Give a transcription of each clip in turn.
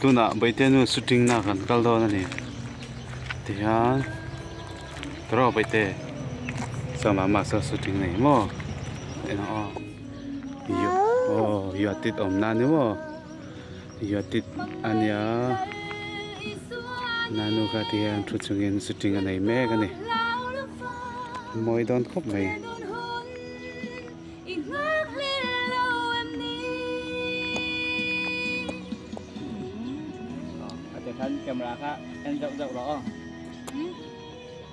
Tunah Baihte nu shooting na kan kal dawn a ni tihian tawrh Baihte chuan mama saw shooting nei maw en ang aw aw yuatit awmna a ni maw yuatit a nia nanu kha tihian thu chungin shooting a nei mek a ni mawi dawn khawp mai.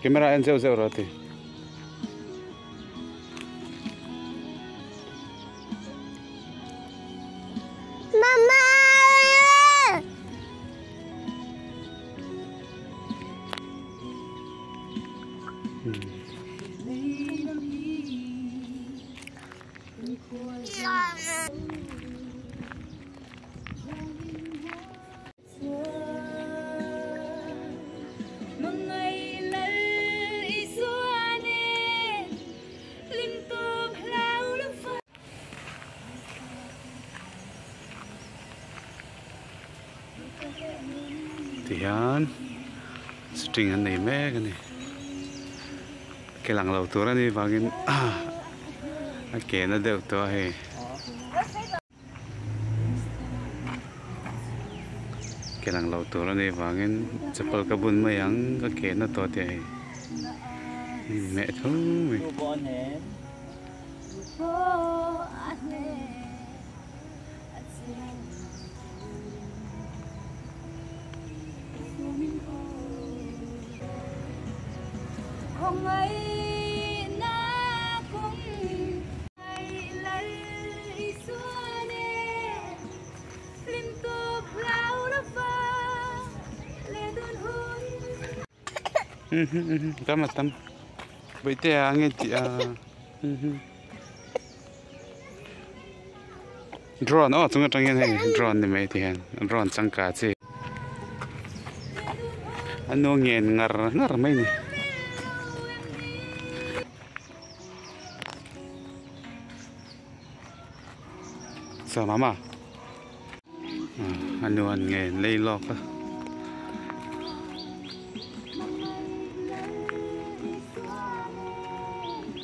Camera en zeuh zeuh rawh ti. Mama. Tihian string an nei mek a ni ke lang lo tur a nih vangin a ke na deuh tawh a hei ke lang lo tur a nih vangin chapal ka bun mai ang ka ke na tawh tih a hei inhmeh tho mai. Tam a tam bawihte a nge tih a Drone aw chung atang hian hei drone ni mai ti hian drone changka chi a nu ngen ngar ngar mai ni. Saw mama a nu an ngen lei lawk a.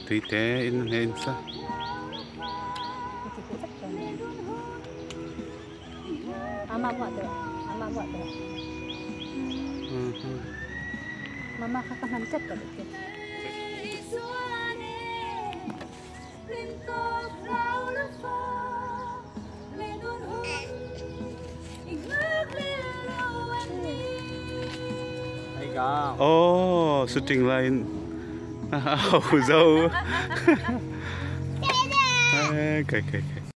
Tui te in a hne insa. Oh, shooting line. Oh, dâu. Cái cái cái.